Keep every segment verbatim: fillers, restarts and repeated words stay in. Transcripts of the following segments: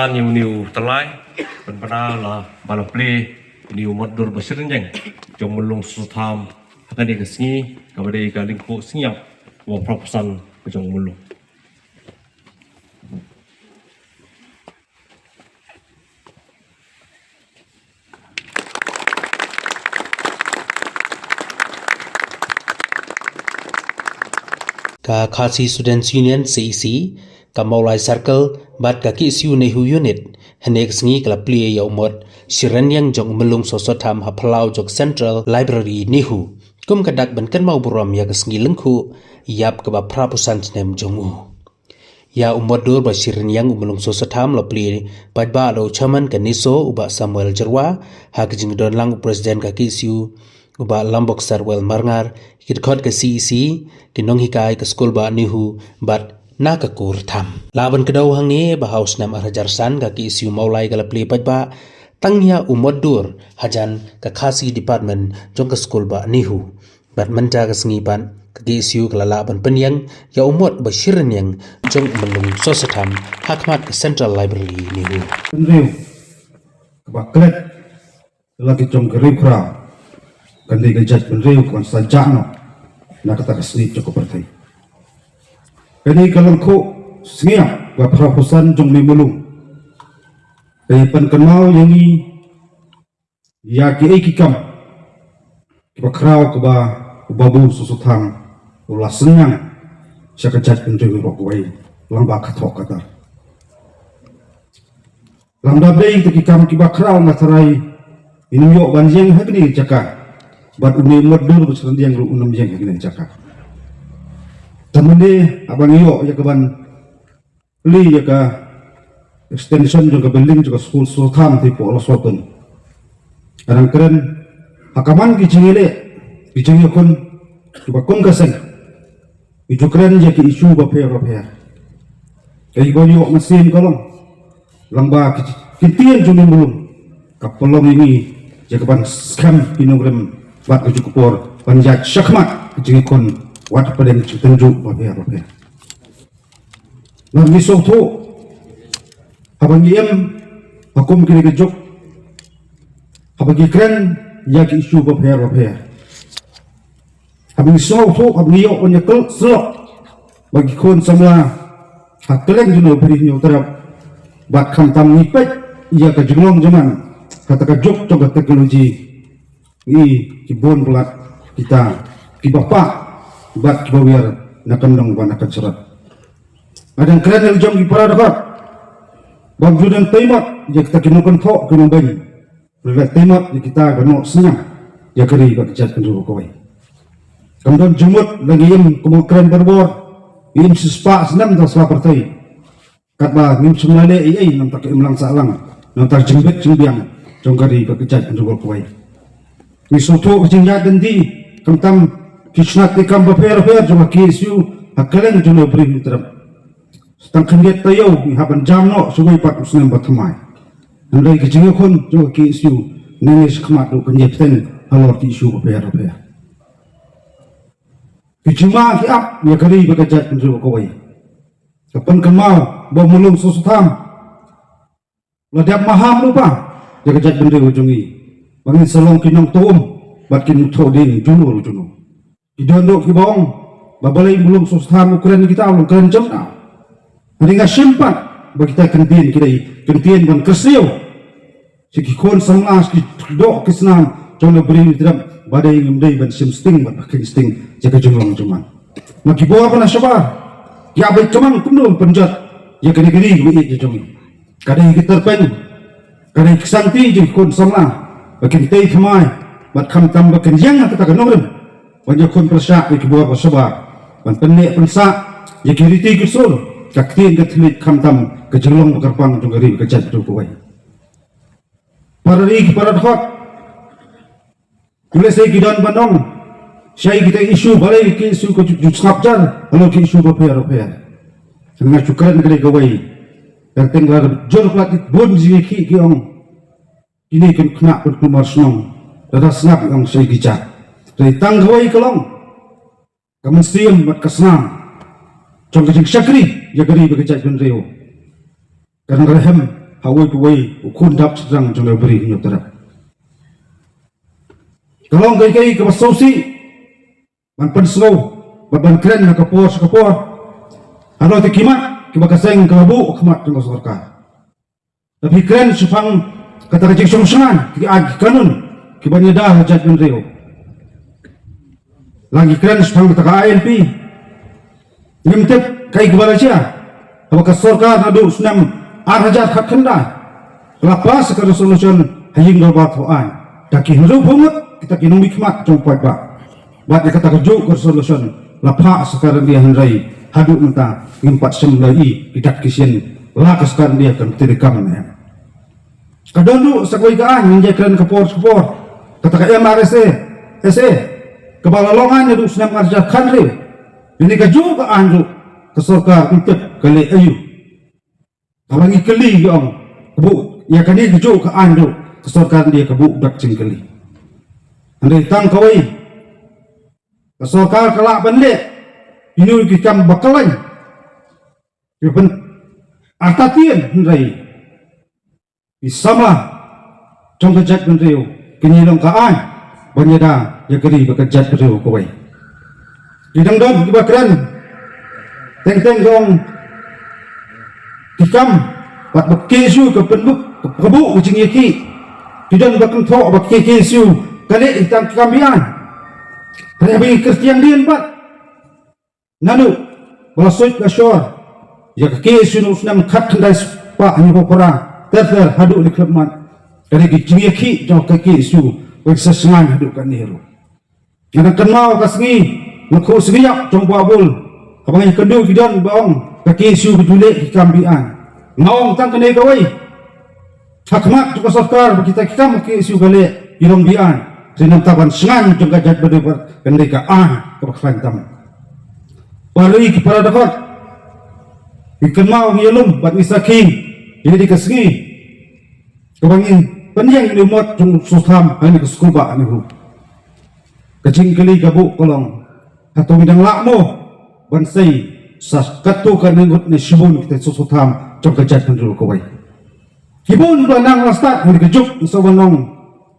Ani u niu talai ban bana la bala plie ni u mot dur ba shirin jeng jong Myllung Soso Tham ha kane ka sngi kaba dei ka lyngkhuh sngi ïap wa phra phew san ka jong Myllung. Ka Khasi Students Union, C E C, ka Mawlai Circle bad ka K S U NEHU Unit hynne ka sngi ka la plie ïa u mot shirin ïeng jong u Myllung Soso Tham ha phyllaw jong Central Library NEHU kum ka dak ban kynmaw burom ïa ka sngi lyngkhuh ïap kaba phra phew san snem jong u. Ïa u mot dur ba shirin ïeng u Myllung Soso Tham la plie paidbah da u chairman ka NESO u Bah Samuel Jyrwa, ha ka jingdon lang u president ka K S U u Bah Lambok Sarwel Marngar, ki dkhot ka C E C, ki nonghikai ka skul bah NEHU bad na ka kur Tham. Lah ban kdew hangne ba ha u snem ar hajar san ka K S U Mawlai ka la plie paidbah tang ïa u mot dur hajan ka Khasi department jong ka skul bah NEHU. Bad mynta ka sngi pat ka K S U ka la lah ban pynïeng ïa u mot ba shirin ïeng jong u Myllung Soso Tham ha khmat ka Central Library NEHU. Hynriew kaba klet la ki jong ka riewkhraw, kan dei ka jaitbynriew kaban sa jah noh na kata ka sngi jong ka pyrthei. Kane ka lyngkhuh sngi ïap ba phra phew san jong u Myllung ka ïa pynkynmaw ïa ngi ïa kiei ki kam kiba khraw kiba u Babu Soso Tham u la synñiang sha ka jaitbynriew baroh kawei lyngba ka thoh ka tar. Lada ym dei kita ki kam kiba khraw nga tharai ngim ïoh ban ïeng ha kane ka jaka bad une u mot dur ba shirin ïeng ruh un ym ïeng ha kane ka jaka. Te mynne haba ngi ïoh ïa kaban plie ïa ka extension jong ka building jong ka skul Soso Tham te hapoh Laisohtun. Ka dang kren ha ka man ki jingïaleh ki jingïakhun kiba kum ka seng ki ju kren ïa ki issue bapher bapher. Kaei ba ïoh mynsiem ka long lyngba ki ktien jong u Myllung ka pynlong ïa ngi ïa kaban skhem ki nongrim bad ka juk ka por ban ïaid shakhmat ki jingïakhun wat hapdeng ki jingtynjuh bapher bapher. Ngi sngewthuh haba ngi im ha kum kine ki juk, haba ngi kren ïa ki issue bapher bapher, haba ngi sngewthuh, haba ngi ïoh ban ïa kylli syllok ba ki khun samla ha kylleng jong u Bri Hynñiewtrep bad khamtam ngi peit ïa ka jinglong jingman kata ka juk jong ka technology. Ngi ki bun palat kita kiba pah bad kiba wiar na ka nong bad na ka jrot. Nga dang kren ïa la jong ki para dkhot ba ym ju dang tei mot ïa kita ki nongkynthoh ki nongbeiñ, hynrei la tei mot ïa kita ba noh synñiang ïa ka ri bad ka jaitbynriew kawei. Kam don jingmut la ngi im kum u kren barabor, ngi im shispah snem da sla pyrthei. Katba ngim shym la leh ei ei na ka bynta ka imlang sahlang, na ka bynta ka jingbit jingbiang jong ka ri bad ka jaitbynriew kawei. Ngi sngewthuh ka jingïaid lynti khamtam ki shnat ki kam bapher bapher jong ka K S U ha kylleng jong u Bri Hynñiewtrep. Tang khyndiat taïew ngi hap ban jam noh shuwei pat u snem ba thymmai. Hynrei ka jingïakhun jong ka K S U ngi ngi shakhmat ruh kan ïa bteng halor ki issue bapher bapher. Ki jingma ki ap ïa ka ri bad ka jaitbynriew kawei. Ka pynkynmaw ba u Myllung Soso Tham u la dep maham lypa ïa ka jaitbynriew jong ngi ba ngin sa long ki nongthoh um bad ki nongthoh ding juno ruh juno. Ki don ruh kiba ong ba balei u Myllung Soso Tham u kren kita, u long kren jong na. Hynrei nga shim pat ba kita ki kyntien ki dei ki kyntien ban kyrsiew sha ki khun samla, sha ki doh ki snam jong u Bri Hynñiewtrep ba dei ngim dei ban shim sting bad ban kheiñ sting ïa ka jinglong jingman. Ma ki bor ba na shabar ki ïa beit ka mang kumno ban pynjot ïa kane ka ri kaba ïeit jong ngi. Ka dei ka tyrpeng, ka dei ka sangti jong ki khun samla ba kin tei thymmai bad khamtam ba kin ïeng ha kata ka nongrim ban ïakhun pyrshah ïa ki bor ba shabar, ban pynneh pynsah ïa ki riti ki sur, ka ktien ka thylliej, khamtam ka jinglong ba kyrpang jong ka ri ka jaitbynriew kawei. Para ri ki para dkhot, lehse ki don ban ong, shai kita ki issue, balei ki issue ka ju, ju sngap jar halor ki issue bapher bapher. Nga shu kren ka dei kawei. Ka teng la jur palat ki bun jingïakhih ki ong, kine ki khynnah ki kulmar shnong, lada sngap ki ong shai ki jah. Hynrei tang kawei ka long ka mynsiem bad ka snam jong ka jingshakri ïa ka ri bad ka jaitbynriew. Ka nang rhem ha uwei pa uwei u khun dap shynrang jong ka Ri Hynñiewtrep. Ka long kaei kaei kaba sngewsih ban pynsngew bad ban kren na ka por sha ka por. Halor ki mat kiba ka seng ka la buh ha khmat jong ka sorkar. Te phi kren shaphang kata ka jingshong shngaiñ ki aiñ ki kanun kiba ngi da ha jaitbynriew. La ngi kren shaphang kata ka I L P. Ngim tip kaei kaba la jia. Haba ka sorkar naduh snem ar hajar khatkhyndai ka la pass ka resolution ha ïing dorbar thaw aiñ da ki hynriewphew ngut kita ki nongmihkhmat jong u paidbah. Bad ïa kata kajuh ka resolution la phah sha ka India, hynrei haduh mynta ngim pat shym la i ki dak ki shin la ka sorkar India kan treikam ne em. Ka don ruh sa kawei ka aiñ, ngin ïa kren ka por sha ka por, kata ka M R S A, S A, kaba la long aiñ naduh snem ar hajar khathynriew. Ïa kane kajuh ka aiñ ruh ka sorkar ngim tip ka leh aïu. Haba ngi kylli ki ong, ka buh ïa kane kajuh ka aiñ ruh ka sorkar India ka buh bad jingkylli. Hynrei tang kawei, ka sorkar ka lah ban leh ïa ki kam ba kyllaiñ, ki ban artatien, hynrei ki samla jong ka jaitbynriew kin ïa long ka aiñ ban ïada ïa ka ri bad ka jaitbynriew kawei. Ki dang don kiba kren teng teng jong ki kam bad ba K S U ka pynbuk ka buh ka jingïakhih. Ki don ba kynthoh ba K S U ka leh tang ki kam biang. Hynrei ba ngi kyrtiang dien bad naduh ba la suid la shor ïa ka K S U naduh snem khatkhyndai spah hynñiewphew phra ter ter haduh li khlem mat. Ka dei ka jingïakhih jong ka K S U ba ki sa shngaiñ haduh katne ruh. Nga dang kynmaw ka sngi, nga khuh sngi ïap jong Bah Bul, haba nga ïakynduh ki don ba ong ka K S U ka ju leh ki kam biang. Nga ong tang kane kawei, ha khmat jong ka sorkar ba kita ki kam K S U ka leh ki long biang. Hynrei namar ban shngaiñ jong ka jaitbynriew bad kane ka aiñ kaba khlaiñ tam. Para ri ki para dkhot, ngi kynmaw, ngi ïalum bad ngi sakhi ïa kane ka sngi kaba ngi pynïeng ïa une u mot jong u Sotham ha kane ka skulbah NEHU. Ka jingkylli ka buh ka long, hato ngi dang lah mo ban sei sa katto katne ngut ne shibun kita ki Sotham jong ka jaitbynriew kawei? Ki bun ba nang la stad ha kane ka juk, ngi sngewbha ban ong,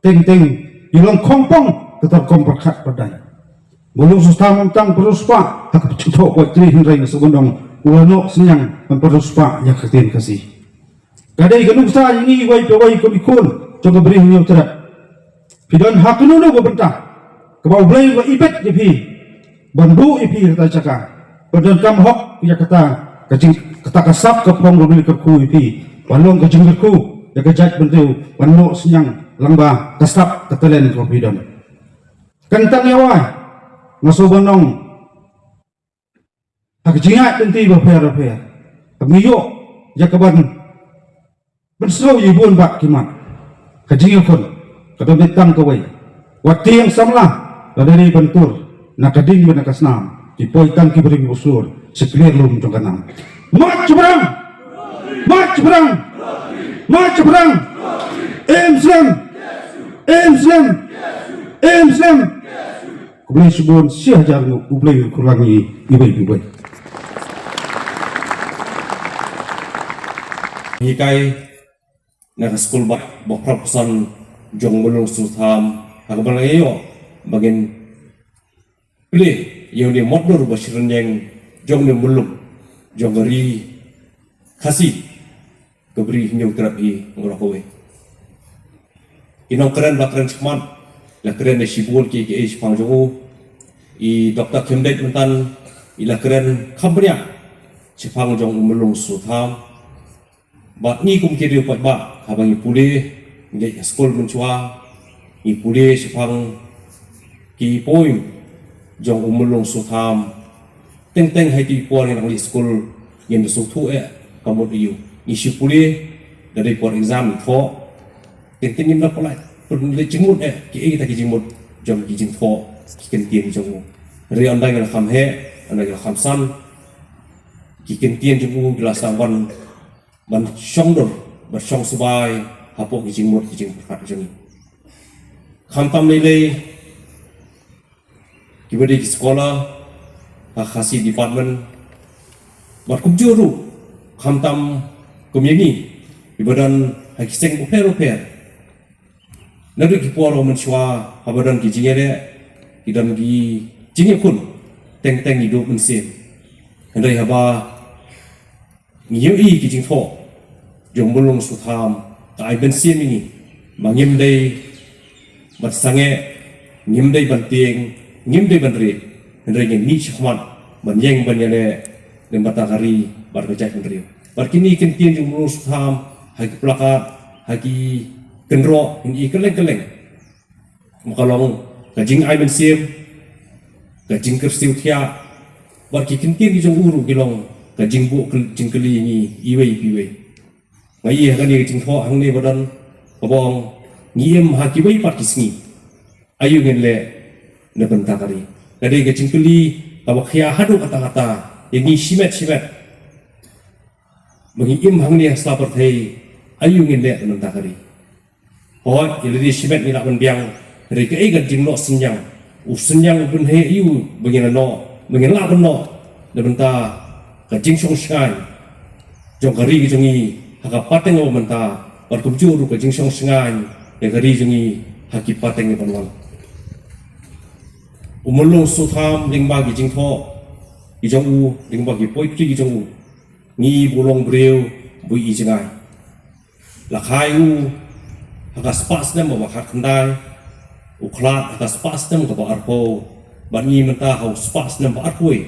teng teng ki long khongpong kata rukom pyrkhat pyrdaiñ. Mawlung Sotham ym tang pynroi spah ha ka jingthoh Poetry, hynrei ngi sngewbha ban ong u la noh synñiang ban pynroi spah ïa ka ktien Khasi. Ka dei ka nuksa ïa ngi iwei pa iwei kum ki khun jong ka Ri Hynñiewtrep. Phi don ha kano kano ka bynta kaba U Blei u la ibit ïa phi ban buh ïa phi ha kata ka jaka, ban donkam hok ïa kata ka jing, kata ka sap ka phong kaba U Blei u kyrkhu ïa phi, ban long ka jingkyrkhu ïa ka jaitbynriew, ban noh synñiang lyngba ka sap ka talent kaba phi don. Kan tang ïa wai, nga sngewbha ban ong, ha ka jingïaid lynti bapher bapher, haba ngi ïoh ïa ka ban pynsngew ïa bun bad ki mat, ka jingïakhun ka don tang kawei: wat tieng samla, lada dei ban tur na ka ding bad na ka snam, ki poi tang ki briew ki buh sur sha ka liar lum jong ka nam. Mat shaphrang! Mat shaphrang! Mat shaphrang! Im slem! Im slem! Im slem! Khublei shibun, shi hajar nguh, U Blei un kyrkhu lang ïa ngi iwei pa iwei. Hikai na ka skulbah ba phraphew san jong u Mawlung Sotham, ha kaba la ïoh ba ngin plie ïa une u mot dur ba shyrngiang jong une u Mawlung jong ka ri Khasi, ka Ri Hynñiewtrep hi, ngan ong kawei. Ki nongkren ba kren shakhmat la kren ïa shibun kiei kiei shaphang jong u. I Doctor Khymdeit mynta i la kren kham bniah shaphang jong u Mawlung Sotham. Bad ngi kum ki riew paidbah, haba ngi pule, ngi leit ha skul mynshuwa, ngi pule shaphang ki poem jong u Mawlung Sotham. Teng teng ha ki por ngi dang leit skul, ngim da sngewthuh eh ka mut aïu. Ngi shu pule, da dei por exam ngi thoh. Teng teng ngim da pynlait, pynlait jingmut eh kiei kita ki jingmut jong ki jingthoh ki kyntien jong u. Hynrei ynda ngi la kham heh, ynda ngi la kham san, ki kyntien jong u ki la sdang ban ban shong dur, ban shong subai hapoh ki jingmut ki jingpyrkhat jong ngi. Khamtam lei lei kiba dei ki scholar ha Khasi department, bad kumjuh ruh khamtam kum ïa ngi Kiba don ha ki seng bapher bapher. Naduh ki por ba mynshuwa haba don ki jingïaleh, ki don ki jingïakhun, teng teng ngi duh mynsiem. Hynrei haba ngi ïohi ki jingthoh jong Mulong Sutham, ka ai mynsiem ïa ngi ba ngim dei ban sangeh, ngim dei ban tieng, ngim dei ban rieh. Hynrei ngin mih shakhmat ban ïeng ban ïaleh na ka bynta ka ri bad ka jaitbynriew. Bad kine ki ktien jong Mulong Sutham ha ki plakat, ha ki kynroh, ngin i kylleng kylleng. Ma ka long ka jingai mynsiem, ka jingkyrsiew thiah, bad ki ktien ki jong u ruh ki long ka jingbuh kyl-, jingkylli ïa ngi iwei pa iwei. Nga ïohi ha kane ka jingthoh hangne ba don, kaba ong, ngi im ha kiwei pat ki sngi, aïu ngin leh na ka bynta ka ri. Ka dei ka jingkylli kaba khia haduh katta katta ïa ngi shimet shimet. Ba ngi im hangne ha sla pyrthei, aïu ngin leh na ka bynta ka ri. Hooid, ïa lade shimet ngi lah ban biang, hynrei kaei ka jingnoh synñiang? U synñiang u pynheh aïu ba ngin lah noh, ba ngin lah ban noh na ka bynta ka jingshong shngaiñ jong ka ri ka jong ngi ha ka pateng ba mynta, bad kumjuh ruh ka jingshong shngaiñ ïa ka ri jong ngi ha ki pateng ban wan. U Mulong Sutham lyngba ki jingthoh ki jong u, lyngba ki poetry ki jong u, ngi ba u long briew ba i jngai. La kha u ha ka spah snem ba khatkhyndai, u khlad ha ka spah snem kaba arphew, bad ngi mynta ha u spah snem ba arphew wei.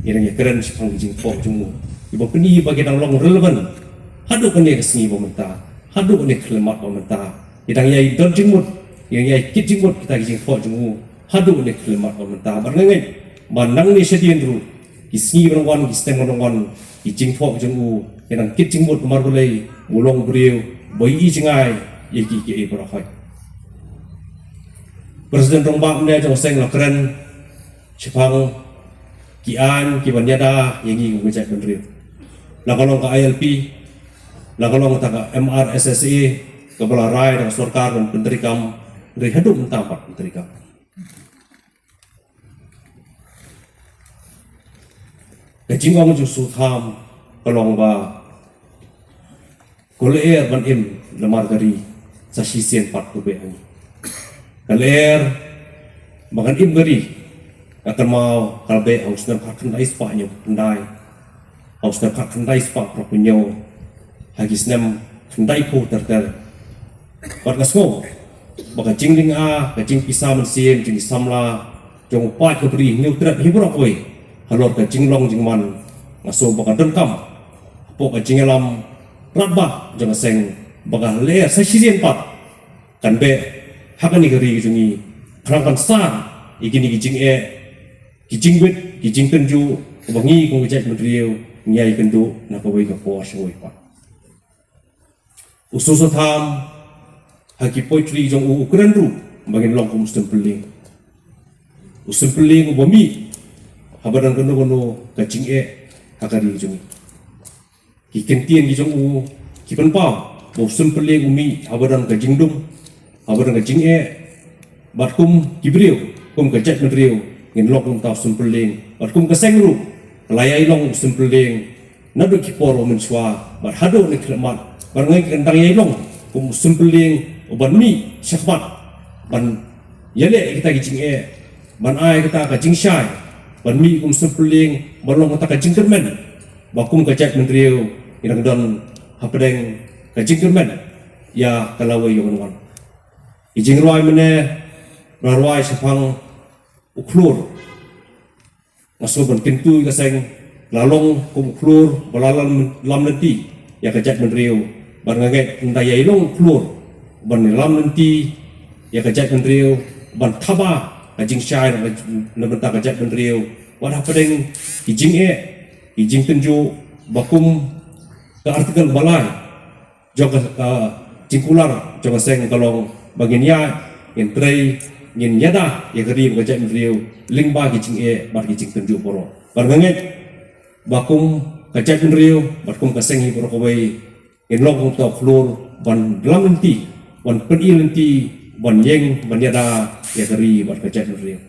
Ngi dang ïakren shaphang ki jingthoh jong u, kiba pyni ba ki dang long relevant haduh kane ka sngi ba mynta, haduh kane ka khyllipmat ba mynta. Ngi dang ïai don jingmut, ngi dang ïai kit jingmut kita ki jingthoh jong u haduh kane ka khyllipmat ba mynta. Bad nga ngeit ba nangne shadien ruh, ki sngi ban wan, ki snem ban wan, ki jingthoh jong u ki dang kit jingmut, namar balei? U long briew ba i jngai ïa ki, ki ei baroh. President Rangbah mynne jong ka seng la kren shaphang ki aiñ kiban ïada ïa ngi kum ka jaitbynriew. La ka long ka I L P, la ka long kata ka M R S S A, kaba la rai da ka sorkar ban pyntreikam, hynrei haduh mynta ym pat pyntreikam. Ka jingong jong u Sutham ka long ba ka lyer ban im namar ka ri sa shisien pat ka beh ha ngi. Ka lyer ba kan im ka ri ka kynmaw ka la beh ha u snem khatkhyndai spah hynñiewphew khyndai, ha u snem khatkhyndai spah phra phew hynñiew, ha ki snem khyndaiphew ter ter. Bad nga sngew ba ka jinglynga, ka jingpisa mynsiem jong ki samla, jong u paid ka bri Hynñiewtrep hi baroh kawei halor ka jinglong jingman, nga sngew ba ka donkam hapoh ka jingïalam radbah jong ka seng ba ka lyer sa shisien pat kan beh ha kane ka ri ka jong ngi, khnang ban sah ïa kine ki jingeh, ki jingwit, ki jingtynjuh ba ngi kum ka jaitbynriew ngi ïai kynduh na kawei ka por sha kawei pat. U Sutham ha ki poetry jong u u kren ruh ba ngin long kum u Sympyllieng. U Sympyllieng uba mih haba don kano kano ka jingeh ha ka ri jong ngi. Ki ktien ki jong u ki pynpaw ba u Sympyllieng u mih haba don ka jingdum, haba don ka jingeh. Bad kum ki briew, kum ka jaitbynriew, ngin long kum uta u Sympyllieng. Bad kum ka seng ruh ka la ïai long u Sympyllieng naduh ki por ba mynshuwa bad haduh kane ka khyllipmat. Bad nga ngeit kan dang ïai long kum u Sympyllieng uban mih shakhmat ban ïaleh ïa kita ki jingeh, ban ai kata ka jingshai, ban mih kum u Sympyllieng, ban long kata ka jingkyrmen ba kum ka jaitbynriew ngi dang don hapdeng ka jingkyrmen ïa ka lawei ïa ka ban wan. Ki jingrwai mynne la rwai shaphang u khlur. Nga sngew ban kyntu ïa ka seng, la long kum u khlur ba la lam, lam lynti ïa ka jaitbynriew. Bad nga ngeit ynda ïai long u khlur ban lam lynti ïa ka jaitbynriew, ban thaba ka jingshai na, na bynta ka jaitbynriew, wat hapdeng ki jingeh, ki jingtynjuh, ba kum ka article ba lai jong ka, ka jingkular jong ka seng ka long ba ngin ïaid, ngin trei, ngin ïada ïa ka ri bad ka jaitbynriew lyngba ki jingeh bad ki jingtynjuh baroh. Bad nga ngeit ba kum ka jaitbynriew bad kum ka seng hi baroh kawei, ngin long kum uta u khlur ban lam lynti, ban pyni lynti, ban ïeng, ban ïada ïa ka ri bad ka jaitbynriew.